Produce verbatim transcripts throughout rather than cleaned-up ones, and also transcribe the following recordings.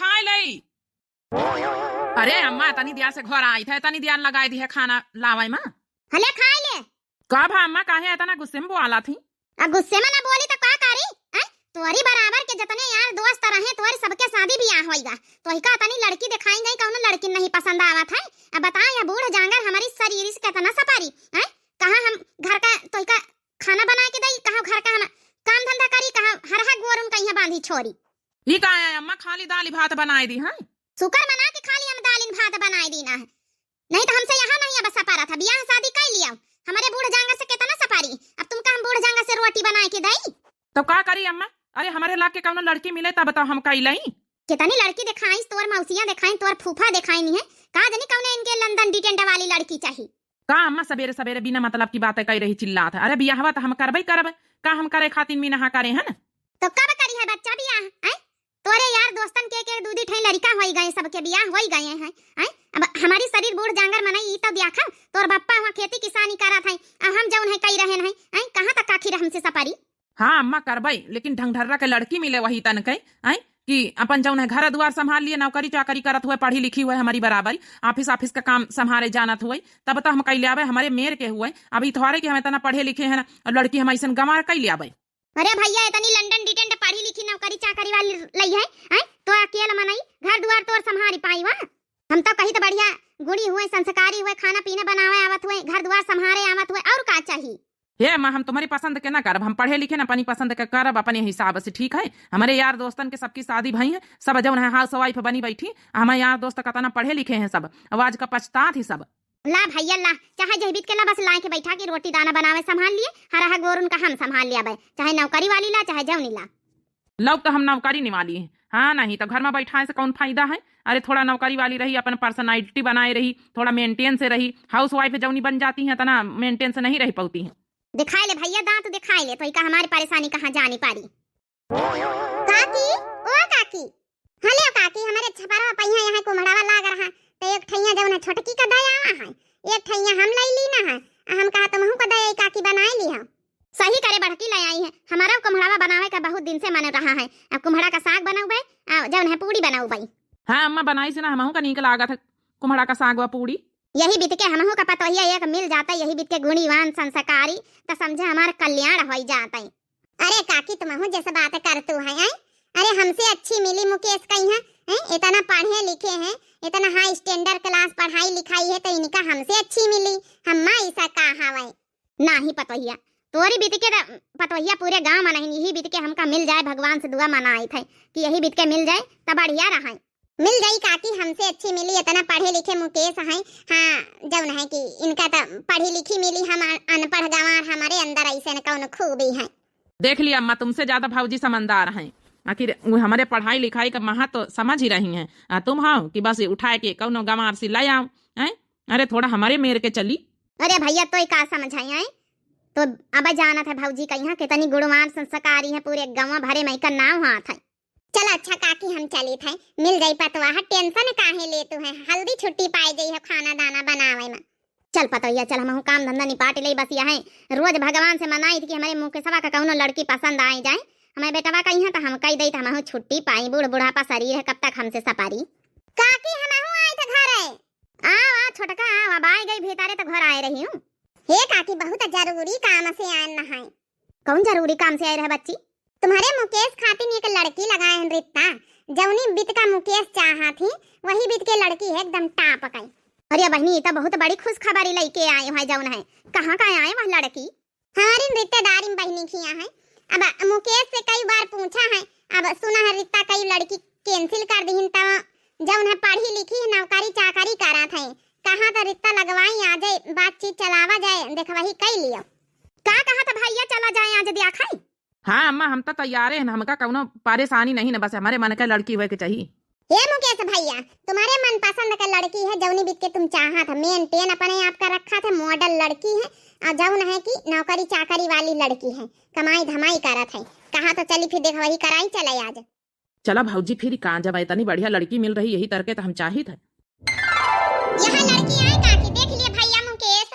खाइ लेइ। अरे अम्मा, तनी दिया से घर आइत है, तनी दिया लगाइ दिहे खाना लावइ मा। हले खाइ ले। का भा अम्मा, काहे एतना गुस्से मा बोआलत ही? अब गुस्से मा ना बोली त का करी? हैं? तोहरी बराबर के जतने यार दोस्त रहे, तोहरी सबके सादी बियाह होइगा। तोहिका तनी लड़की देखाइ गई, कउनो लड़की नहीं पसंद आवत है। अब बताओ, यह बूढ़ जांगर हमरी सरीर से केतना सपारी, हैं? कहाँ हम घर का तोहिका खाना बनाइ के दई, कहाँ घर का हम काम धंधा करी, कहाँ हरहा गोरुन कइहाँ बांधी छोरी। ई का है अम्मा, खाली दाली भात बनाइ दी, हैं? सुकर मना के खाली हम दालिन भात बनाइ दीना है, नहीं त हमसे यहाँ नहीं अब सपारत है। बियाह सादी कइ लिया, हमरे बूढ़ जांगर से केतना सपारी। अब तुमका हम बूढ़ जांगर से रोटी बनाइ के दई? तो का करी अम्मा, अरे हमरे लाग के कउनो लड़की मिले तब तो हम कइ लई। केतनी लड़की देखाइस, तोर मौसिया देखाइन, तोर फूफा देखाइन है, का जनी कउने इनके लंदन डिटेंड वाली लड़की चाही। का अम्मा सबेरे सबेरे बिना मतलब की बातें कइ रही, चिल्लात है? अरे बियाहवा त हम करबइ करब, का हम करे खातिर मिनहा करे हन? तो कब करिहे बच्चा बियाह, हैं? तोरे यार दोस्तन के, के दू दी ठे लड़िका होइ गए, सबके बियाह होइ गए हैं, हैं? अब हमरी सरीर बूढ़ जांगर मनई ई तो द्याखा, तोर बप्पा हुआँ खेती किसानी करत हैं, अब हम जउन है कइ रहेन हैं, हैं? कहाँ तक आखिर हमसे सपारी? हाँ अम्मा, करबइ, लेकिन ढंगढर्रा के लड़की मिले वही तन के, आँय, कि अपन जउन है घर दुआर सम्हार लिए, नौकरी चाकरी करत हुए, पढ़ी लिखी हुए, हमरी बराबरी, office office का काम सम्हारे जानत हुए, तब त हम कइ ल्याबइ, हमरे मेर के हुए। अब ई थोरे कि हम एतना पढ़े लिखे हैं ना, अब लड़की हम अइसन गंवार कइ ल्याबइ। अरे भइया, एतनी लंदन डिटेंड पढ़ी लिखी नौकरी चाकरी वाली लइहे, आँय, तो अकेल मनई घर दुआर तोर सम्हारी पाई वा? हम तो कही त बढ़िया गुणी हुए, संस्कारी हुए, खाना पीना बनावे आवत हुए, घर दुआर सम्हारे आवत हुए, अउर का चाही? हे अम्मा, हम तुम्हरी पसंद के ना करब, हम पढ़े लिखे ना अपनी पसंद के करब अपने हिसाब से, ठीक है? हमरे यार दोस्तन के सबकी सादी भई है, सब जउन है housewife बनी बैठी, हमरे यार दोस्त कतना पढ़े लिखे हैं सब, अब आज का पछतात ही सब। ला भइया ला, चाहे जहिबित के ला, बस लाइ के बैठा के रोटी दाना बनावे सम्हार लिए, हरहा गोरुन का हम सम्हार लियाबे, चाहे नौकरी वाली ला, चाहे जउनी ला। लउक तो हम नौकरी निवाली है। हाँ, नहीं तो घर मा बैठाए से कउन फायदा है? अरे थोड़ा नौकरी वाली रही, अपन personality बनाए रही, थोड़ा maintain से रही। Housewife जउनी बन जाती हैं, एतना maintain से नहीं रह पउती हैं। देखाइ ले भइया, दाँत देखाइ ले, तोहिका हमारी परेशानी कहाँ जानी पारी। काकी, ओ काकी, हले काकी, हमरे छपरवा पइहाँ यहाँ कुम्हड़वा लाग रहा, तो एक ठइया जउन है छोटकी का दे आवा है, एक ठइया हम लइ लीना है, आ हम कहा तुमहू का दे आई काकी, बनाइ लिहा। सही करे बड़की लइ आई है, हमारा कुम्हड़वा बनावे का बहुत दिन से मन रहा है। अब कुम्हड़ा का साग बनउबे, आ जउन है पूड़ी बनउबे। हाँ अम्मा, बनाइस ना, हमहू का नीक लागत है कुम्हड़ा का साग वा पूड़ी। यही बित के हमहू का पतोहिया एक मिल जातइ, यही बित के गुणीवान संस्कारी, त समझे हमार कल्याण होइ जातइ। अरे काकी, तुमहू जइसे बात करतू है, हैं? अरे हमसे अच्छी मिली मुकेश कइहाँ, हैं? एतना पढ़े लिखे हैं, एतना high standard class पढ़ाई लिखाई है, त इनका हमसे अच्छी मिली। हम माँ ऐसा का हवइ? नाही पतोहिया, तोरी बित के त पतोहिया पूरे गाँव मा नहीं, यही बित के हमका मिल जाए, भगवान से दुआ मनाइत है कि यही बित के मिल जाए त बढ़िया रहइ। मिल जाई काकी, हमसे अच्छी मिली, एतना पढ़े लिखे मुकेश हैं। हाँ, जउन है कि इनका त पढ़ी लिखी मिली, हम अन-, अनपढ़ गंवार, हमरे अंदर अइसन कउन खूबी है। देख लिया अम्मा, तुमसे ज्यादा भौजी समझदार हैं। आखिर वो हमरे पढ़ाई लिखाई का महत्व समझ ही रही हैं। आ तुम हो कि बस उठाए के कउनो गंवार से लइ आओ, हैं? अरे थोड़ा हमरे मेर के चली। अरे भइया, तोय का समझाई, हैं? तो अब जानत है भौजी कइहाँ केतनी गुणवान संस्कारी है, पूरे गंवा भरे मा एकर नाव हाथ है। चला अच्छा काकी, हम चलित है, मिल जाई पतवाह, tension काहे लेतू है, हल्दी छुट्टी पाइ जइहो खाना दाना बनावे मा। चल पतोहिया चल, हमहू काम धंधा निपाट लेई, बस यह है रोज भगवान से मनाइत कि हमरे मुकेशवा का कउनो लड़की पसंद आइ जाए, हमरे बेटवा कइहाँ त हम कहि देइत, हमहू छुट्टी पाई, बूढ़ बुढ़ापा सरीर है, कब तक हमसे सपारी। काकी हमहू आइत घरे। आओ, आओ छोटका, आओ, अब आइ गई भीतरे त घर आए रही हूँ। हे काकी, बहुत जरूरी काम से आएन है। कउन जरूरी काम से आए रहे बच्ची? तुम्हरे मुकेश खातिन एक लड़की लगाए हैं रित्ता, जउनी बित का मुकेश चाहत ही, वही बित के लड़की है एकदम top कइ। अरे बहिनी, ई त बहुत बड़ी खुशखबरी लइके आए हैं जउन है। कहाँ का आए वह लड़की? हमरी रिश्तेदारी मा बहिनी किहाँ है। अब मुकेश से कई बार पूछा है, अब सुना है रित्ता कई लड़की cancel कर दिहिन, तब जउन है पढ़ी लिखी है, नौकरी चाकरी करत है, कहा त रित्ता लगवाई, आजे बातचीत चलावा जाए, देखवही कइ लियो। का कहा त भइया, चला जाए आज द्याखइ? हाँ अम्मा, हम त तैयारे हैं, हमका कउनो परेशानी नहीं न, बस हमरे मन के लड़की हुए के चाहिए। हे मुकेश भइया, तुम्हरे मनपसंद के लड़की है, जउनी बित के तुम चाहत है, maintain अपने आप का रखत है, model लड़की है, अउर जउन है कि नौकरी चाकरी वाली लड़की है, कमाई धमाई करत है। कहा त चली फिर देखवही कराई चले आज। चला भौजी, फिर का, जब एतनी बढ़िया लड़की मिल रही, यही तरके त हम चाहित है। यहाँ लड़की आए काकी, देख लिए भइया मुकेश,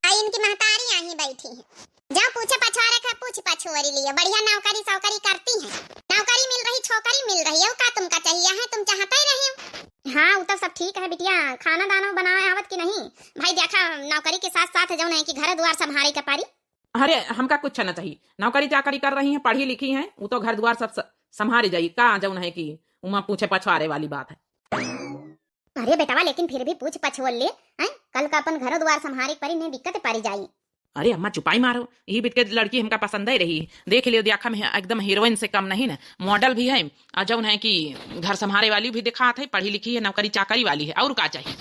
आ इनकी महतारी आही बैठी है। जाओ पूछे पछवारे का पूछ पछोरी लियो, बढ़िया नौकरी सौकरी करती है, नौकरी मिल रही, छोकरी मिल रही है, का तुमका चाहिए है, तुम चाहत क्या खाना दाना बनावे आवत कि नहीं? भाई देखा, नौकरी के साथ साथ जौन है कि घर द्वार संभारे के पारी। अरे, हमका कुछ न चाहिए। नौकरी चाकरी कर रही हैं, पढ़ी लिखी हैं, वो तो घर द्वार सब स-, संभारे जाई। का जौन है कि उमा पूछे पछवारे वाली बात है। अरे बेटवा, लेकिन फिर भी पूछ पछोल ले, हैं? कल का अपन घरो द्वार संभारे के परी, नहीं दिक्कत पड़ी जाई। अरे अम्मा, चुपाई मारो, यही बिट के लड़की हमका पसंद ही रही। देख लियो, देखा में एकदम हीरोइन से कम नहीं ना, मॉडल भी है, और जौन है कि घर संभारे वाली भी दिखात है, पढ़ी लिखी है, नौकरी चाकरी वाली है, और का चाहिए?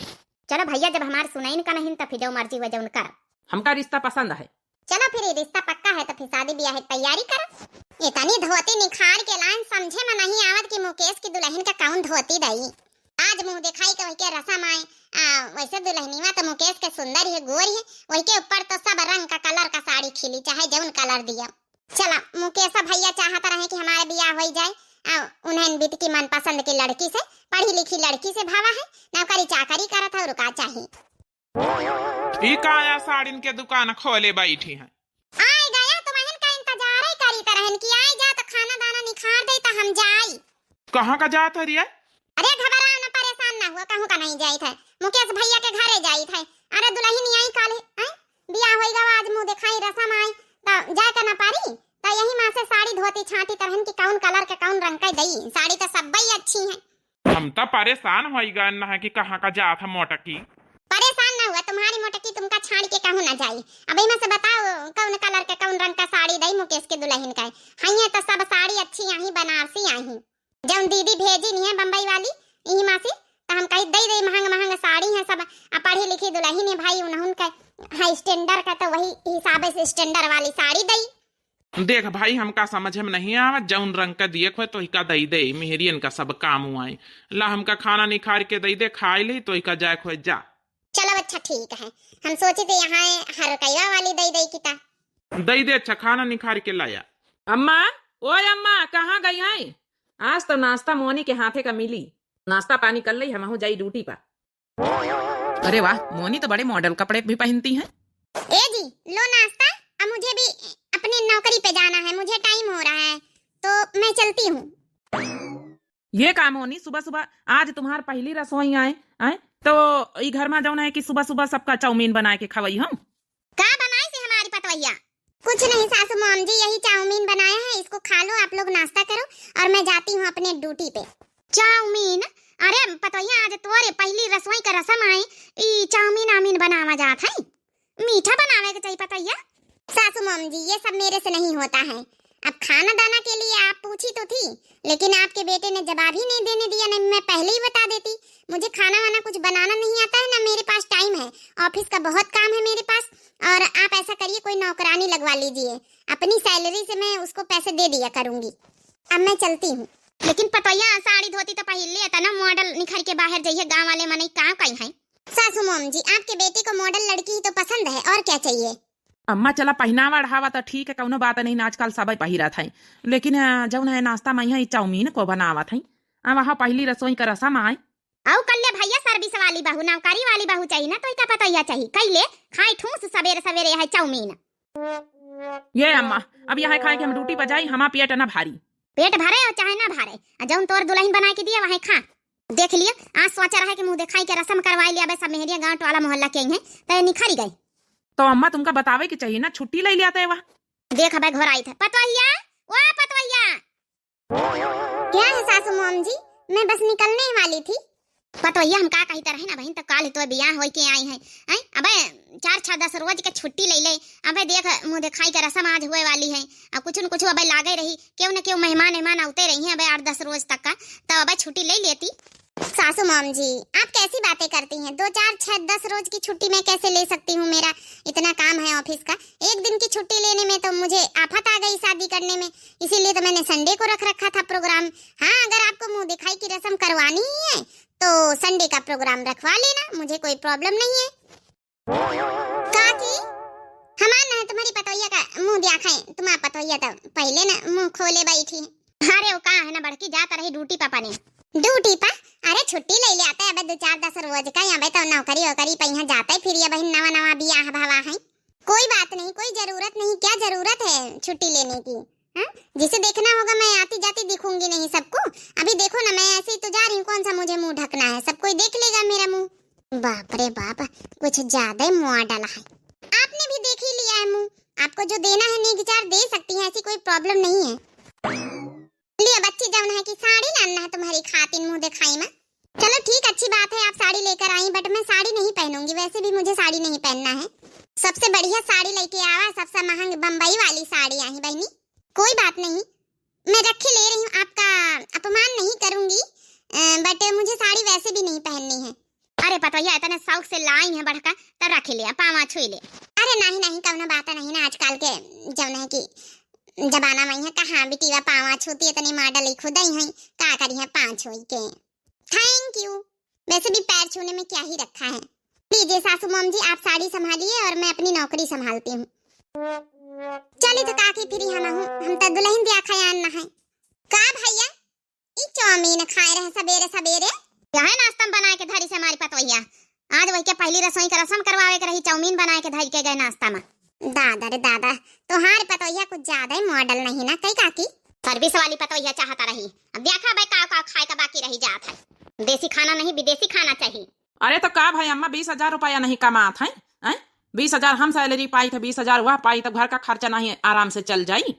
चलो भैया, जब हमार सुनैन का नहीं, तो फिर जो मर्जी हुआ जौन कर। हमका रिश्ता पसंद है। चलो फिर, ये रिश्ता पक्का है, तो फिर शादी ब्याह की तैयारी करो। इतनी धोती निखार के लाइन समझे में नहीं आवत कि मुकेश की दुल्हन का कौन धोती दई। आज मुँह दिखाई के वही के रसम आए। आ, वैसे दुल्हनिया तो मुकेश के सुंदर ही, गोर ही, वही के ऊपर तो सब रंग का कलर का साड़ी खिली, चाहे जौन कलर दिया। चला, मुकेश भैया चाहत रहे कि हमारे बियाह हो जाए, आ, उन्हें बिट की मनपसंद की लड़की से, पढ़ी लिखी लड़की से भावा है, नौकरी चाकरी करत है, और का चाहिए। ई का या साड़िन के दुकान खोले बैठी हैं? आय गया, तुमहन का इंतजार ही करी तरहन कि आय जा तो खाना दाना निखार दे तो हम जाई। कहाँ का जात है रिया? अरे घबराओ ना, परेशान ना हुआ, कहूँ का नहीं जाइत है, मुकेश भैया के घरे जाइत है। अरे दुल्हन यहीं काले, हैं? बियाह होई गवा, आज मुँह दिखाई रसम आई, तो जाए के ना पारी, तो यही माँ से साड़ी धोती छांटी तरहन कि कौन कलर के कौन रंग के दई। साड़ी तो सब्बई अच्छी है। हम तो परेशान होई गए ना कि कहाँ का जात है मोटकी। परेशान ना हुआ, तुम्हारी मोटकी तुमका छाड़ के कहूँ ना जाई। अब इनमें से बताओ कौन कलर के कौन रंग का साड़ी दई मुकेश के दुल्हन का। हाँ, ये तो सब साड़ी अच्छी आई, बनारसी आई। जौन दीदी भेजी नहीं है बम्बई वाली, यही मासी, तो हम कही दे दे, महंग महंग साड़ी है सब। आ पढ़ी लिखी दुल्हन है भाई, उन्होंने का है स्टैंडर्ड का, तो वही हिसाब से स्टैंडर्ड वाली साड़ी दई। देख भाई, हमका समझ में नहीं आवा, जौन रंग का दिए खोए तो इका दई दे, मेहरियन का सब काम हुआ है। ला हमका खाना निखार के दई दे, खाए ले तो इका जाए खोए जा। चलो अच्छा ठीक है, हम सोचे थे यहाँ हरकैया वाली दई दई किता। दई दे अच्छा, खाना निखार के लाया। अम्मा, ओए अम्मा, कहाँ गई हैं? आज तो नाश्ता मोनी के हाथे का मिली, नाश्ता पानी कर लई, हमहू जाई ड्यूटी पर। अरे वाह, मोनी तो बड़े मॉडल कपड़े भी पहनती हैं। ए जी, लो नाश्ता। अब मुझे भी अपनी नौकरी पे जाना है, मुझे टाइम हो रहा है, तो मैं चलती हूँ। ये का मोनी, सुबह सुबह आज तुम्हार पहली रसोई आए, आए तो ई घर में जौन है कि सुबह सुबह सबका चाउमीन बनाए के खवई हम। का बनाई से हमारी पतवैया? कुछ नहीं सासू मोम जी, यही चाउमीन बनाया है, इसको खा लो आप लोग, नाश्ता करो और मैं जाती हूँ अपने ड्यूटी पे। चाउमीन? अरे पतवैया, आज तोरे पहली रसोई का रसम आए, ई चाउमीन आमीन बनावा जात है? मीठा बनावे के चाहिए पतवैया। सासू मोम जी, ये सब मेरे से नहीं होता है। अब खाना दाना के लिए आप पूछी तो थी, लेकिन आपके बेटे ने जवाब ही नहीं देने दिया, नहीं मैं पहले ही बता देती। मुझे खाना वाना कुछ बनाना नहीं आता है, ना मेरे पास टाइम है, ऑफिस का बहुत काम है मेरे पास। और आप ऐसा करिए, कोई नौकरानी लगवा लीजिए, अपनी सैलरी से मैं उसको पैसे दे दिया करूँगी। अब मैं चलती हूँ। लेकिन पतोहिया, साड़ी धोती तो पहिर ले, इतना मॉडल निखर के बाहर जइहे, गाँव वाले मनई का कही हैं? सासू मोम जी, आपके बेटी को मॉडल लड़की ही तो पसंद है, और क्या चाहिए? अम्मा, चला पहिनावा ओढ़ावा त ठीक है, कौनो बात नहीं, आजकल सबे पहिरत है, लेकिन, अ, जौन है नाश्ता में यहाँ चाउमीन को बनावत है, आ वहाँ पहली रसोई का रसम आए। अउ कल्ले भैया सर्विस वाली बहू, नौकरी वाली बहू चाहिए ना, तो इका पतोहिया चाहिए, कइले खाए ठूस सबेरे सबेरे यह चाउमीन। ये अम्मा, अब यहाँ खाए के हम ड्यूटी पर जाई, हमार पेट ना भारी। पेट भरे और चाहे ना भरे, आ जौन तोर दुल्हन बनाए के दिए वही खा। देख लियो, आज सोचा रहा कि मुँह दिखाई के रसम करवाई लिया, अबे सब मेहरिया गाँव टोला मोहल्ला के आई हैं, तो ये निखरी गई। तो अम्मा, तुमका बतावे के चाहिए ना, छुट्टी ले लिया तो वह। देख अबे घर आई थे। पतोहिया, ओ पतोहिया। क्या है सासू मोम जी, मैं बस निकलने ही वाली थी। पतोहिया, हम का कही तरह ना बहिन, तो काल तो बियाह होई के आई है, हैं? अबे चार छह दस रोज के छुट्टी ले ले। अबे देख, मुँह दिखाई के रसम आज हुए वाली है, अब कुछ न कुछ अबे लागे रही, केहू न केहू मेहमान एहमान आते रही हैं अबे आठ दस रोज तक का, तो अबे छुट्टी ले लेती। सासू मोम जी, आप कैसी बातें करती हैं? दो चार छह दस रोज की छुट्टी मैं कैसे ले सकती हूँ? मेरा इतना काम है ऑफिस का। एक दिन की छुट्टी लेने में तो मुझे आफत आ गई शादी करने में, इसीलिए तो मैंने संडे को रख रखा था प्रोग्राम। हाँ, अगर आपको मुँह दिखाई की रसम करवानी ही है तो संडे का प्रोग्राम रखवा लेना, मुझे कोई प्रॉब्लम नहीं है। काकी, हमार ना है तुम्हारी पतोहिया का मुँह दिया खाए, तुम्हार पतोहिया तो पहले ना मुँह खोले बैठी है। अरे वो का है ना बड़की, जात रही ड्यूटी पर अपने। ड्यूटी पर? अरे छुट्टी ले ले आते, अबे दो चार दस रोज का, अबे तो नौकरी वोकरी पे यहाँ जाते, फिर ये बहिन नवा नवा बियाह भवा है। कोई बात नहीं, कोई जरूरत नहीं, क्या जरूरत है छुट्टी लेने की? हाँ? जिसे देखना होगा मैं आती जाती दिखूंगी नहीं सबको। अभी देखो ना, मैं ऐसे ही तो जा रही हूँ, कौन सा मुझे मुँह ढकना है, सब कोई देख लेगा मेरा मुँह। बाप रे बाप, कुछ ज्यादा ही मॉडल है। आपने भी देख ही लिया है मुंह, आपको जो देना है नेग चार दे सकती हैं, ऐसी कोई प्रॉब्लम नहीं है। लिया बच्ची, जौन है कि साड़ी लाना है तुम्हारी खातिन मुंह दिखाई में। चलो ठीक, अच्छी बात है आप साड़ी लेकर आई, but मैं साड़ी नहीं पहनूंगी, वैसे भी मुझे साड़ी नहीं पहनना है। सबसे बढ़िया साड़ी लेके आवा, सबसे महंग बम्बई वाली साड़ी आई बहनी। कोई बात नहीं, मैं रख के ले रही हूँ, आपका अपमान नहीं करूंगी, अ, but मुझे साड़ी वैसे भी नहीं पहननी है। अरे पतोहिया, इतने शौक से लाई है बढ़का, त रख ले, पावा छुई ले। अरे नहीं नहीं, कौनो बात नहीं ना, आजकल के जौन है कि जमाना में है, कहाँ बिटिया पावा छूती, इतनी मॉडल ही खुद ही हैं, का करी है पाँच हुई के। थैंक यू। वैसे भी पैर छूने में क्या ही रखा है। लीजिए सासू मोम जी, आप साड़ी संभालिए और मैं अपनी नौकरी संभालती हूँ। चली तो काकी, फिर हम हूँ, हम तो दुल्हन दिया खयान न है। का भैया, ई चाउमीन खाए रहे सबेरे सबेरे? यह नाश्ता में बनाए के धरी से हमारी पतोहिया। आज वही के पहली रसोई का रसम करवावे के रही, चाउमीन बनाए के धरी के गए नाश्ता में। दादा रे दादा, तोहार पतोहिया कुछ ज्यादा ही मॉडल नहीं ना, कई काकी? सर्विस वाली पतोहिया चाहता रही। अब देखा भाई, काव काव खाए का बाकी रही जात है। देसी खाना नहीं, विदेशी खाना चाहिए। अरे तो का भाई अम्मा, बीस हजार रुपया नहीं कमात है, हैं? बीस हजार हम सैलरी पाई थे, बीस हजार वह पाई, तो घर का खर्चा नहीं आराम से चल जाई।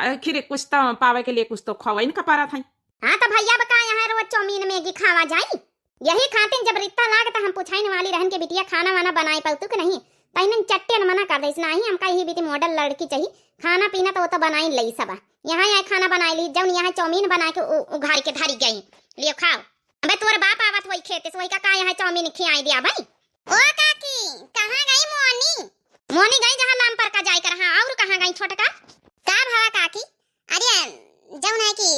आखिर कुछ तो पावे के लिए कुछ तो खोवे इनका पारा था। हाँ तो भैया, बका यहाँ रोज चाउमीन मैगी खावा जाई? यही खातिर जब रित्ता लाग त हम पुछाइन वाली रहन के बिटिया खाना वाना बनाए पौतू के नहीं, तैनन चट्टे न मना कर देस, नाही हमका यही बीती मॉडल लड़की चाहिए, खाना पीना तो वो तो बनाई लई सब। यहाँ यहाँ खाना बनाए ली, जौन यहाँ चाउमीन बना के उ-, उघार के धरी गई, लियो खाओ। अबे तोर बाप आवत वही खेते से, वही का, का यहाँ चाउमीन खियाई दिया भाई? ओ काकी, कहाँ गई मोनी? मोनी गई जहाँ लाम पर का जाए कर, हाँ, और कहाँ गई छोटका? का भवा काकी? अरे जौन है कि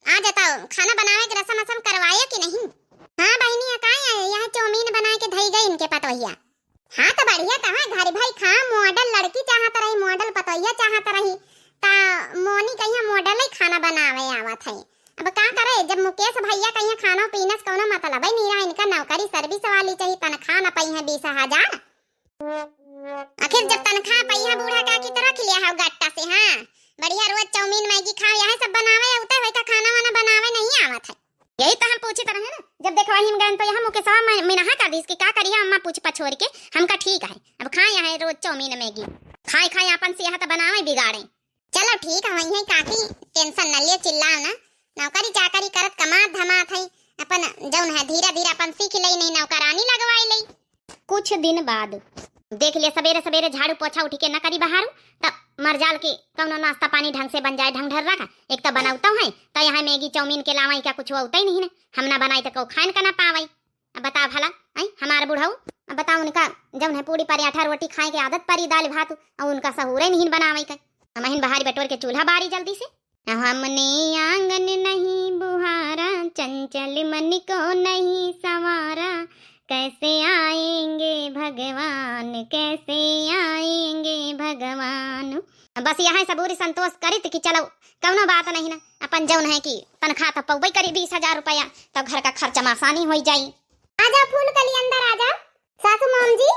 आ जाता, खाना बनावे के रसम असम करवाए कि नहीं? हाँ बहनी, का है, यहाँ चाउमीन बनाए के धई गई इनके पतोहिया। हाँ तो बढ़िया, कहाँ घर भाई खा, मॉडल लड़की चाहत रही, मॉडल पतोहिया चाहत रही, ता मोनी कहिया मॉडल ही खाना बनावे आवत है। अब का करे, जब मुकेश भैया कहिया खाना पीना से कौनो मतलब है, नीरा इनका नौकरी सर्विस वाली चाहिए, तनख्वाह न पई है बीस हजार। आखिर जब तनख्वाह पइहा बूढ़ा काकी तो रख लिया है गट्टा से, हाँ। बढ़िया रोज चाउमीन मैगी खाओ, यह सब बनावे, उतर होई का खाना वाना बनावे नहीं आवत है। यही तो हम पूछत रहे ना, जब देखवाही में गए तो यहाँ मुकेशवा मै-, मिनहा कर दीस कि का करिया अम्मा पूछ पछोर के, हमका ठीक है। अब खाए यहाँ रोज चाउमीन मैगी, खाए खाए अपन सेहत बनावे बिगाड़े। चलो ठीक है, वही है काकी, टेंशन न लियो, चिल्लाओ ना, नौकरी चाकरी करत कमात धमात है, अपन जौन है धीरे धीरे अपन सीख लई, नहीं नौकरानी लगवाई लई। कुछ दिन बाद देख ले, सबेरे सबेरे झाड़ू पोछा उठ के न करी बहारू, तब मर जाल के कौनो नाश्ता पानी ढंग से बन जाए, ढंग ढर्रा का। एक तो बनौतो है, तो यहाँ मैगी चाउमीन के अलावा का कुछ होता ही नहीं ना, हम ना बनाई तो कौ खान का ना पावई। अब बताओ भला, आई हमार बुढ़ऊ, अब बताओ उनका जौन है पूड़ी पराठा रोटी खाए के आदत परी, दाल भात, और उनका सहूरे नहीं बनावे के। हम हिन बहारी बटोर के चूल्हा बारी जल्दी से। हमने आंगन नहीं बुहारा, चंचल मन को नहीं संवारा, कैसे आएंगे भगवान, कैसे आएंगे भगवान। बस यहाँ सबूरी संतोष करित कि चलो कौनो बात नहीं ना, अपन जौन है कि तनख्वाह तो पौबे करी बीस हजार रुपया, तब घर का खर्चा में आसानी हो जाई। आजा फूल कली अंदर आजा। सासू मोम जी।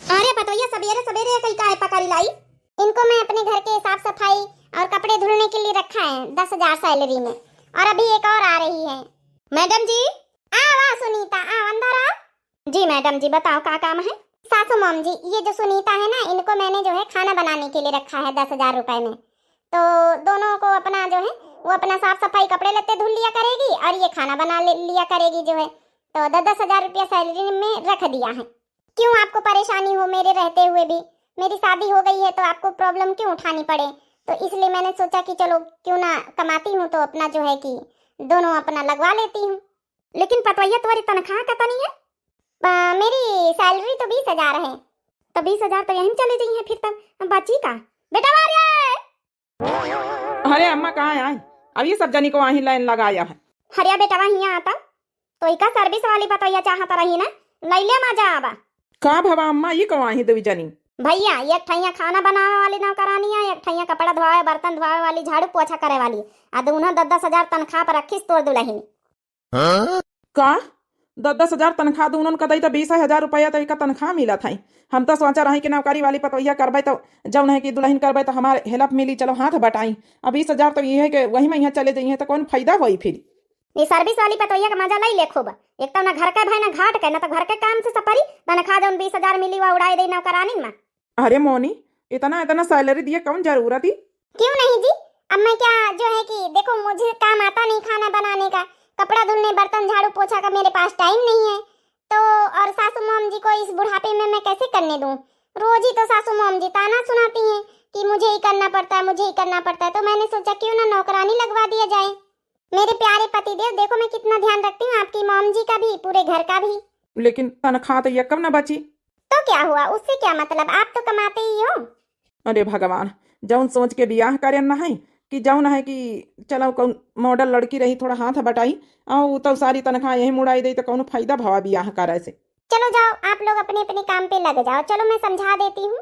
अरे पतोहिया, सबेरे सबेरे कई काहे पकड़ी लाई? इनको मैं अपने घर के साफ सफाई और कपड़े धुलने के लिए रखा है दस हजार सैलरी में, और अभी एक और आ रही है। मैडम जी। आ वाह सुनीता, आ अंदर आ। जी मैडम जी, बताओ का काम है? सासू मोम जी, ये जो सुनीता है ना, इनको मैंने जो है खाना बनाने के लिए रखा है दस हजार रुपए में, तो दोनों को अपना जो है वो अपना साफ सफाई कपड़े लत्ते धुल लिया करेगी और ये खाना बना ले, लिया करेगी जो है, तो दस दस हजार रुपया सैलरी में रख दिया है। क्यों आपको परेशानी हो मेरे रहते हुए भी? मेरी शादी हो गई है तो आपको प्रॉब्लम क्यों उठानी पड़े? तो इसलिए मैंने सोचा कि चलो क्यों ना कमाती हूँ तो अपना जो है कि दोनों अपना लगवा लेती हूँ। लेकिन पतोहिया तोरी तनख्वाह कतनी है? आ, मेरी सैलरी तो बीस हजार है। तो बीस हजार तो यहीं चले जाई है फिर तब बची का? बेटा मारे। अरे अम्मा कहाँ आए? अब ये सब जनी को वहीं लाइन लगाया है। हरिया बेटवा हियाँ आता, तो इका सर्विस वाली पतोहिया चाहत रही ना, लैले मजा आवा। का भवा अम्मा, ये को वहीं देवी जनी? भैया, एक ठैया खाना बनावे वाली नौकरानी है, एक ठैया कपड़ा धोवे, बर्तन धोवे वाली, झाड़ू पोछा करे वाली, आ दोनों दस दस हजार तनख्वाह पर रखिस तोर दुलहिन। हाँ? का? दस दस हजार तनख्वाह दूनन का दई त बीस हजार रुपया त इका तनख्वाह मिलत है। हम त सोचा रही कि नौकरी वाली पतोहिया करबै त जौन है कि दुलहिन करबै त हमार हेल्प मिली, चलो हाथ बटाई। अब बीस हजार त ये है कि वही में यहाँ चले जाइए त कौन फायदा होई फिर? ये सर्विस वाली पतोहिया का मजा लई ले खूब। एक तो ना घर के भय ना घाट के, ना तो घर के काम से सपरी, तनखा जौन बीस हजार मिली वा उड़ाए दे नौकरानिन मा। अरे मोनी, इतना, इतना salary दिए कौन जरूरत ही? क्यों नहीं जी, अब मैं क्या जो है कि देखो, मुझे काम आता नहीं खाना बनाने का, कपड़ा धुलने, बर्तन, झाड़ू, पोछा का मेरे पास time नहीं है, तो और सासू मोम जी को इस बुढ़ापे में मैं कैसे करने दूं? रोज ही तो सासू मोम जी ताना सुनाती हैं कि मुझे ही करना पड़ता है, मुझे ही करना पड़ता है, तो मैंने सोचा क्यों ना नौकरानी लगवा दिया जाए। मेरे प्यारे पतिदेव, देखो मैं कितना ध्यान रखती हूँ आपकी मोम जी का भी, पूरे घर का भी। लेकिन तनखा तो ये कब ना बची। तो क्या हुआ, उससे क्या मतलब, आप तो कमाते ही हो। अरे भगवान, जौन सोच के बियाह करेन न है कि जौन है कि चलो कौन model लड़की रही, थोड़ा हाथ बटाई, और उ तो सारी तनख्वाह यही मुड़ाई दे, तो कौनो फायदा भवा बियाह करे से। चलो जाओ, आप लोग अपने अपने काम पे लग जाओ। चलो मैं समझा देती हूँ।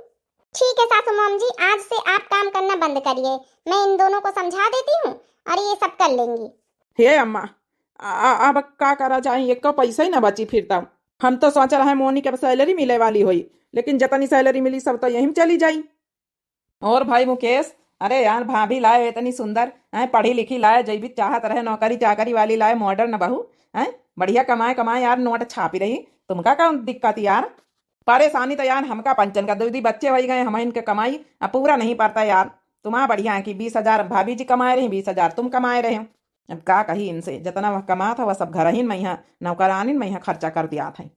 ठीक है सासू मोम जी, आज से आप काम करना बंद करिए, मैं इन दोनों को समझा देती हूँ और ये सब कर लेंगी। हे अम्मा, आ, आ, अब का करा जाए, एको पैसा ही ना बची फिर तब। हम तो सोच रहे मोनी के अब salary मिले वाली होई, लेकिन जितनी salary मिली सब तो यहीं में चली जाई। और भाई मुकेश, अरे यार, भाभी लाए इतनी सुंदर, हैं, पढ़ी लिखी लाए, जैविक चाहत रहे, नौकरी चाकरी वाली लाए, modern बहू, हैं, बढ़िया कमाए कमाए यार, नोट छापी रही, तुमका कौन दिक्कत यार? परेशानी तो यार हमका पंचन का, दो दी बच्चे वही गए, हम इनके कमाई अब पूरा नहीं पड़ता यार। तुम्हारा बढ़िया है कि बीस हजार भाभी जी कमाए रही, बीस हजार तुम कमाए रहे हो। अब का कही इनसे, जितना वह कमात है वह सब घरहिन में यहाँ नौकरानिन में यहाँ खर्चा कर दिया था।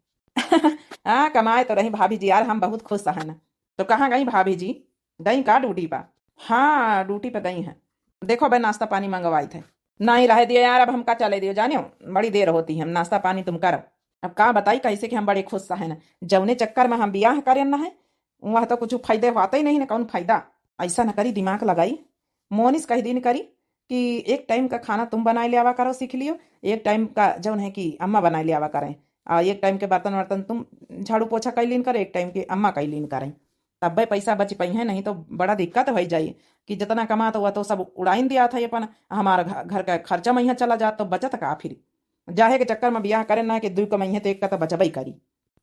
हाँ, कमाए तो रही भाभी जी यार, हम बहुत खुश है ना। तो कहाँ गई भाभी जी? गई का ड्यूटी पर? हाँ, ड्यूटी पर गई हैं। देखो बे, नाश्ता पानी मंगवाई थे। नहीं रहे दियो यार, अब हमका चले दियो, जानियो बड़ी देर होती है, हम नाश्ता पानी तुम करो। अब का बताई कैसे कि हम बड़े खुश हैं ना, जौने चक्कर में हम बियाह करेन ना है, वह तो कुछ फायदे होते ही नहीं ना, कौन फायदा। ऐसा न करी, दिमाग लगाई, मोनिस कह दिन करी कि एक टाइम का खाना तुम बनाए ले आवा करो, सीख लियो, एक टाइम का जौन है कि अम्मा बनाए ले आवा करें, और एक टाइम के बर्तन वर्तन तुम झाड़ू पोछा कर लीन करो, एक टाइम के अम्मा कर लीन करें, तब्बे पैसा बच पइहें, नहीं तो बड़ा दिक्कत होइ जाई कि जितना कमात हुआ तो सब उड़ाइन दिया था अपन, हमार घ-, घर का खर्चा में यहाँ चला जात तो बचत का फिर? जाहे के चक्कर में बियाह करे ना कि दुई कमइहें तो एक का तो बचबे करी।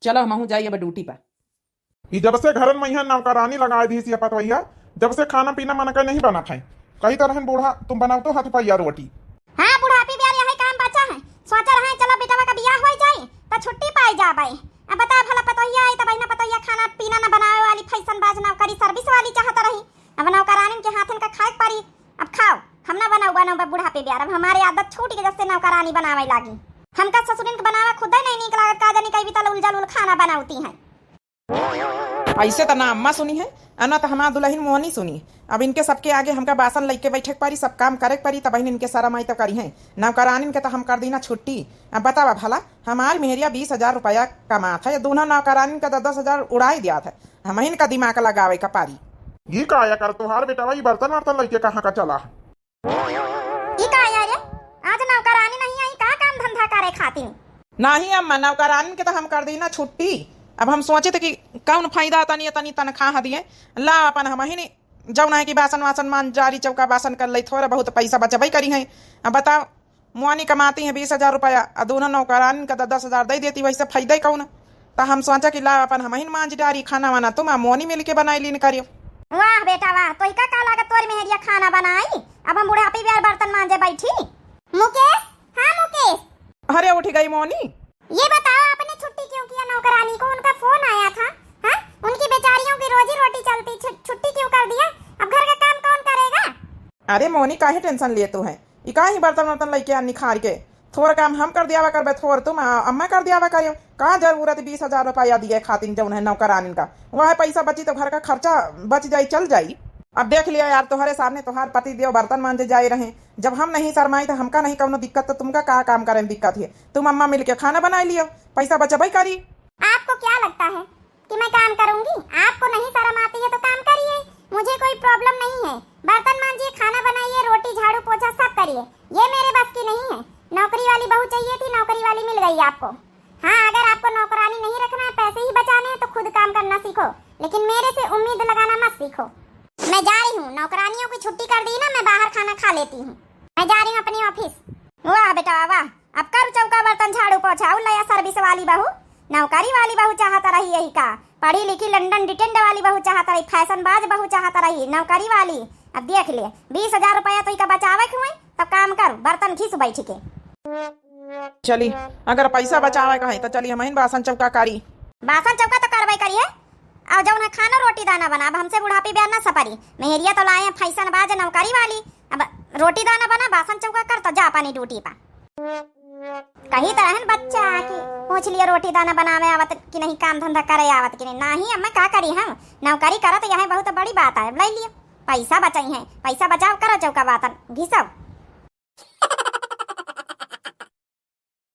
चलो हमहू जाई अब ड्यूटी पर। ई जब से घरन में यहाँ नौकरानी लगाए दी सी पतवैया, जब से खाना पीना मन के नहीं बनत है। कही तो रहन बूढ़ा, तुम बनाओ तो हाथ पैया रोटी। हाँ, बुढ़ापी बियार यही काम बचा है। सोचा रहे चलो बेटवा का बियाह हो जाई, त छुट्टी पाई जाबे। अब बता भला पतोहिया आई, त बहिना पतोहिया खाना पीना न बनावे वाली, फैशन बाज नौकरी service वाली चाहत रही। अब नौकरानिन के हाथन का खाए के परी। अब खाओ, हम ना बनाऊ बनाऊ बुढ़ापे बियार। अब हमारे आदत छूट के जब से नौकरानी बनावे लागी। हमका ससुरिन के बनावा खुदे नहीं नीक लागत, का जानी कई बीतल उलझल उल खाना बनावती हैं। ऐसे त ना अम्मा सुनी है, आ ना त हमार दुलहिन मोहनी सुनी। अब इनके सबके आगे हमका बासन लइके बैठे के परी, सब काम करे के परी, तबहिन इनके शरम आई त करिहें। नौकरानिन के त हम कर दीना छुट्टी। अब बतावा भला, हमार मेहरिया बीस हजार रुपया कमात है, दोनों नौकरानिन का दस दस हजार उड़ाई दियात है, हमहिन का दिमाग लगावे का पारी। ई का आया कर तोहार बेटवा, ई बर्तन वर्तन लइके कहाँ का चला है? ई का आया रे? आज नौकरानी नहीं आई का काम धंधा करे खातिर? नहीं अम्मा, नौकरानी के तो हम कर दी ना छुट्टी। अब हम सोचे थे कि कौन फायदा तनी तनी तनख्वाह दिए, ला अपन हम ही नहीं, जौन है कि बासन वासन मान जारी चौका बासन कर ले, थोड़ा बहुत पैसा बचबे करी है। अब बताओ, मुआनी कमाती हैं बीस हजार रुपया, आ दोनों नौकरान का दस दस हजार दे देती, वैसे फायदा ही कौन? त हम सोचा कि ला अपन हमहिन मांज डारी, खाना वाना तुम आ मोनी मिल के बनाई लीन करियो। वाह बेटा वाह, तोहिका का लागत तोरी मेहरिया खाना बनाई? अब हम बुढ़ापी बियार बर्तन मांजे बैठी। मुकेश, हाँ मुकेश। अरे उठ गई मोनी। ये बताओ आपने छुट्टी क्यों किया नौकरानी को? उनका फोन आया था, हाँ? उनकी बेचारियों की रोजी रोटी चलती, छु-, छुट्टी क्यों कर दिया? अब घर का काम कौन करेगा? अरे मोनी, काहे tension लिए तू है? ई काहे बर्तन वर्तन लइके आ निखार के? थोर काम हम कर दियावा करबे, थोर तुम, आ, अम्मा कर दियावा करियो। का जरूरत बीस हजार रुपया दिए खातिर जौन है नौकरानिन का? वह पैसा बची तो घर का खर्चा बच जाई, चल जाई। अब देख लिया यार, तोहरे सामने तोहार पति देव बर्तन मांजे जाए रहे, जब हम नहीं शर्माई तो हमका नहीं कौनो दिक्कत, तो तुमका का काम करे में दिक्कत है? तुम अम्मा मिलके खाना बनाई लियो, पैसा बचबे करी। आपको क्या लगता है कि मैं काम करूंगी? आपको नहीं शर्म आती है तो काम करिए, मुझे कोई problem नहीं है। बर्तन मांजिए, खाना बनाइए, रोटी झाड़ू पोछा सब करिए, ये मेरे बस की नहीं है। नौकरी वाली बहू चाहिए थी, नौकरी वाली मिल गई आपको। हाँ, अगर आपको नौकरानी नहीं रखना है, पैसे ही बचाने हैं तो खुद काम करना सीखो, लेकिन मेरे से उम्मीद लगाना मत सीखो। मैं जा रही हूँ, नौकरानियों की छुट्टी कर दी ना, मैं बाहर खाना खा लेती हूँ। मैं जा रही हूँ अपनी office। वाह बेटा वाह, अब कर चौका बर्तन झाड़ू पोछा, उ लया service वाली बहू, नौकरी वाली बहू चाहत रही यही का? पढ़ी लिखी लंदन डिटेंड वाली बहू चाहत रही, फैशन बाज बहू चाहत रही, नौकरी वाली। अब देख ले, बीस हजार रुपया तो इका बचावे के हुए, तो काम कर, बर्तन घिस बैठ के। चली, अगर पैसा बचावे का है तो चली हमहिन बासन चौका करी। बासन चौका तो करबे करी है, और जौन है खाना रोटी दाना बना, अब हमसे बुढ़ापी ब्याह ना सपरी। मेहरिया तो लाए हैं फैशन बाज नौकरी वाली, अब रोटी दाना बना, बासन चौका कर तो जा अपनी ड्यूटी पा। कही तो रहन बच्चा कि पूछ लिया रोटी दाना बनावे आवत कि नहीं, काम धंधा करे आवत कि नहीं। नहीं, अब मैं का करी, हम नौकरी करत यह बहुत बड़ी बात है, अब ले लिया। पैसा बचाई है, पैसा बचाव करो, चौका बातन घिसो।